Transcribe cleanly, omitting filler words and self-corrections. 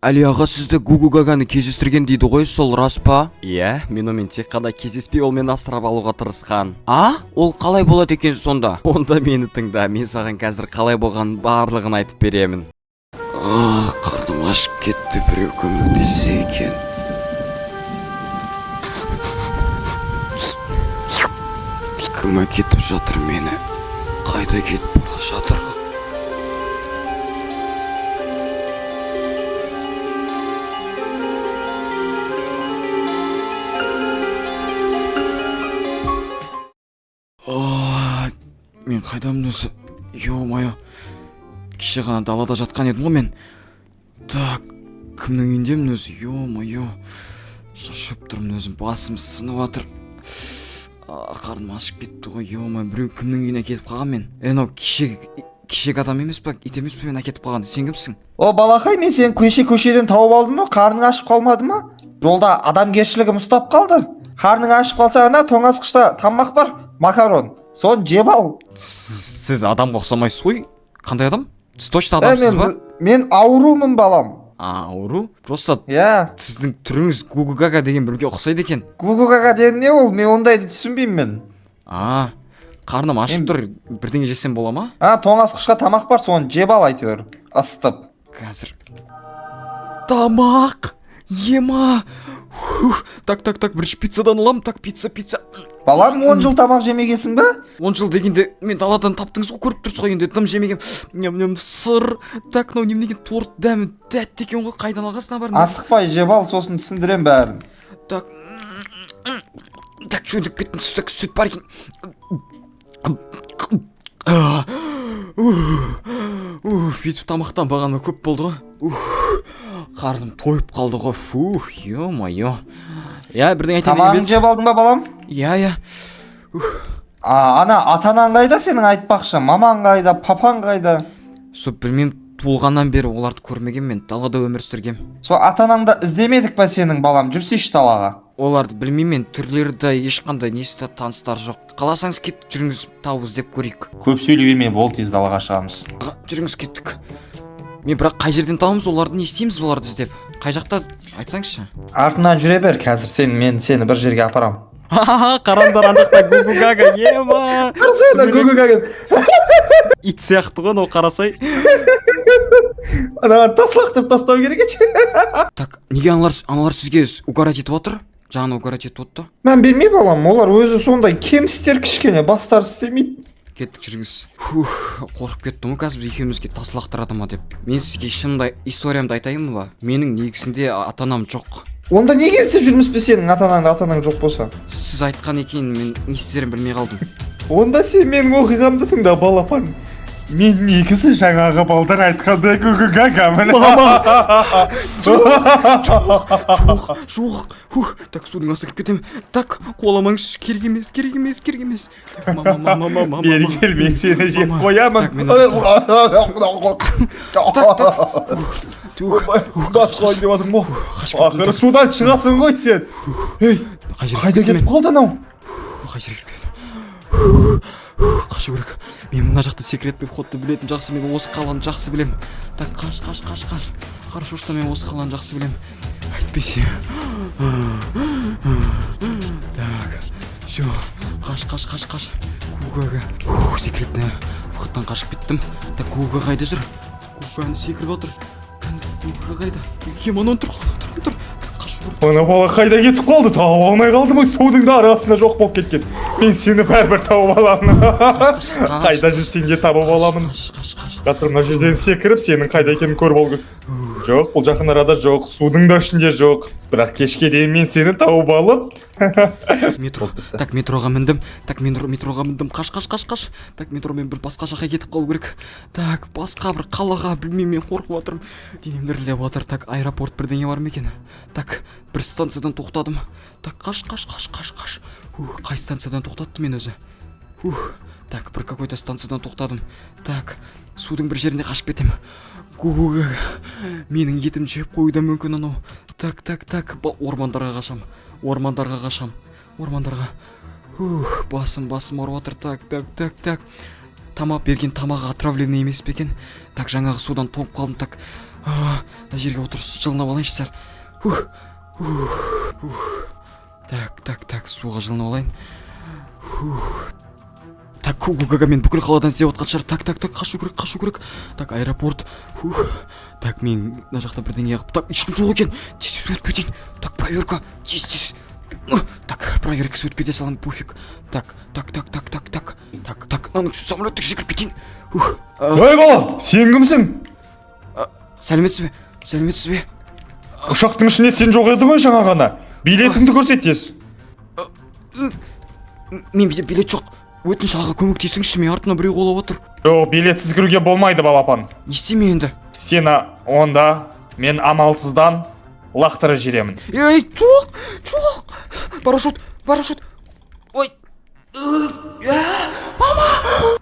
Әли аға, сізді Гугу Гаганы кездестірген дейді ғой, сол рас па? Иә, мен онымен тек қана кездеспей, ол мені асырап алуға тырысқан. А, ол қалай болады екен сонда? Онда мені тыңда, мен саған қазір қалай болғанын барлығын айтып беремін. Ах, қарным ашып кетті, біреу көмектессе екен. Кім әкетіп жатыр мені? Қайда кетіп бара жатыр? А, мен қайдамын өзі? Ё-моё, кеше ғана далада жатқан едім ғой мен. Так, кімнің үйіндемін өзі? Ё-моё, шаршап тұрмын өзім, басым сынып жатыр. А, қарным ашып кетті ғой, ё-моё, біреу кімнің үйіне әкетіп қалған мен? Е, мынау кешегі адам емес па, ит емес пе мен әкетіп қалған? Сен кімсің? О, балақай, мен сені кеше көшеден тауып алдым ғой, қарның ашып қалмады ма? Жолда адамгершілігім ұстап қалды. Қарның ашып қалса, ана тоңазытқышта тамақ бар, макарон. Соны жеп ал. Сіз адамға ұқсамайсыз ғой. Қандай адам сіз? Точно Ә, адамсыз ба? мен аурумын, балам. А, ауру просто. Иә. Сіздің түріңіз Гугу Гага деген біреуге ұқсайды екен. Гугу Гага деген не ол? Мен ондайды түсінбеймін мен. А, қарным ашып тұр, бірдеңе жесем бола ма? А, тоңазытқышқа тамақ бар, соны жеп ал әйтеуір. Ысытып. Қазір. Тамақ! Ема! Фух, так, так, так, бірінші пиццадан аламын. Так, пицца, пицца. Балам, 10 жыл тамақ жемегенсің ба? 10 жыл дегенде, мен даладан таптыңыз ғой, көріп тұрсыз ғой енді, дым жемеген. Ням ням, сыр. Так, мынау немене екен? Торт, дәмі тәтті екен ғой, қайдан алғансың бәрін? Асықпай жеп ал, сосын түсіндірем бәрін. Так, так, шөлдеп кеттім, так, сүт бар екен. А, ух, ух, бүйтіп тамақтанбағаныма көп болды ғой. Ух, қарным тойып қалды ғой, фух, ё-моё. Иә, бірдеңе айтайын деген Тамағыңды бе? жеп алдың ба, балам? Иә. А, ана ата анаң қайда сенің, айтпақшы? Мамаң қайда, папаң қайда? Сол білмеймін, туылғаннан бері оларды көрмегенмін, мен далада өмір сүргем. Сол ата анаңды іздемедік па сенің, балам? Жүрсейші далаға. Оларды білмеймін мен, түрлері де, ешқандай несі де, таныстары жоқ. Қаласаңыз, кет, жүріңіз, тауып іздеп көрейік. Көп сөйлей берме, бол, тез далаға шығамыз. Аға, жүріңіз, кеттік. Мен бірақ қай жерден табамыз оларды, не істейміз оларды іздеп? Қай жақта, айтсаңызшы. Артынан жүре бер, қазір сен мен сені бір жерге апарам. Қараңдар, ана жақта Гугу Гага, ема! Гугу Гага. Ит сияқты ғой, анау қарасай. Анаған тас лақтырып тастау керек еді. Так, неге аналар сізге угорать етіп отыр? Жаңа угорать етіп отты. Мен бермей, балам, олар өзі сондай кемістер, кішкене бастары істемейді. Кеттік, жүріңіз. Фух, қорқып кеттім ғой, қазір біз екеумізге тас лақтырады ма деп. Мен сізге шынымды, историямды айтайын ба? Менің негізінде ата анам жоқ. Онда неге іздеп жүрміз біз сенің ата анаңды, ата анаң жоқ болса? Сіз айтқан екен, мен не істерімді білмей қалдым. Онда сен менің оқиғамды тыңда, балапан. Мен негізі жаңағы балдар айтқандай Гугу Гагамын. Жоқ, жоқ, фух, так, судың астына кіріп кетемін. Так, қуаламаңызшы, керек емес, керек емес, керек емес. Так, мама, мама, мама, мама. Бері кел, мен сені жеп Мама. қоямын. Так, мен Так, так, тух, Бас қойын деп жатырмын ғой. Қашып кеттім. Ақыры судан шығасың ғой сен. Ей, Қай жерге қайда кеттім кетіп мен? қалды анау? Қай жерге кіріп кеттім? Қашу керек. Мен мына жақта секретный входты білетін жақсы, мен осы қаланы жақсы білемін. Так, қаш, қаш, қаш, қаш. Хорошо, что мен осы қаланы жақсы білемін. Әйтпесе. Так, все, қаш, қаш, қаш, қаш. Гугага. Фух, секретный входтан қашып кеттім. Так, Гуга қайда жүр? Гуганы секіріп отыр. Гуга қайда? Ем, анау тұр, тұр, тұр. Қашу керек. Ана бала қайда кетіп қалды? Тауып алмай қалдым ғой, судың да арасында жоқ болып кеткен. Мен сені бәрібір тауып аламын. Қаш, қаш. Қайда жүрсең де тауып аламын. Қаш, қаш, қаш. Қазір мына жерден секіріп, сенің қайда екенін көріп алу керек. Жоқ, бұл жақын арада жоқ, судың да ішінде жоқ. Бірақ кешке дейін мен сені тауып алып, Метро. Так, метроға міндім. Так, метроға міндім. Қаш, қаш, қаш, қаш. Так, метромен бір басқа жаққа кетіп қалу керек. Так, басқа бір қалаға, білмеймін, мен қорқып жатырмын. Денем дірілдеп жатыр. Так, аэропорт бірдеңе бар ма екен? Так, бір станциядан тоқтадым. Так, қаш, қаш, қаш, қаш, қаш. Ух, қай станциядан тоқтаттым мен өзі? Ух, так, бір какой-то станциядан тоқтадым. Так, судың бір жеріне қашып кетемін. Гугу, менің етімді жеп қоюы да мүмкін анау. Так, так, так, ормандарға қашам. Ормандарға қашам. Ормандарға. Ух, басым, басым ауырып жатыр. Так, так, так, так. Тамақ берген тамағы отравленный емес пе екен? Так, жаңағы судан тоңып қалдым. Так. Мына жерге отырып жылынып алайыншы сәл. Ух, ух, ух. Так, так, так, суға жылынып алайын. Фух. Так, Гугу Гага мен бүкіл қаладан іздеп отқан шығар. Так, так, так, қашу керек, қашу керек. Так, аэропорт. Фух. Так, мен мына жақта бірдеңе қылып, так, ешкім жоқ екен. Тез, тез өтіп кетейін. Так, проверка. Тез, тез. Ух, так, проверкасы өтіп кете саламын, пофиг. Так, так, так, так, так, так. Так, так, мынаның самолеттің ішіне кіріп кетейін. Ух. Ей, бала, сен кімсің? Сәлеметсіз бе? Сәлеметсіз бе? Ұшақтың ішінде сен жоқ едің ғой жаңа ғана. Билетіңді көрсет тез. Мен билет жоқ. Өтініш, аға, көмектесіңізші, мен артымнан біреу қуалап отыр. Жоқ, билетсіз кіруге болмайды, балапан. Не істеймін енді? Сені онда мен амалсыздан лақтырып жіберемін. Ей, жоқ, жоқ. Парашют, парашют. Ой. Мама.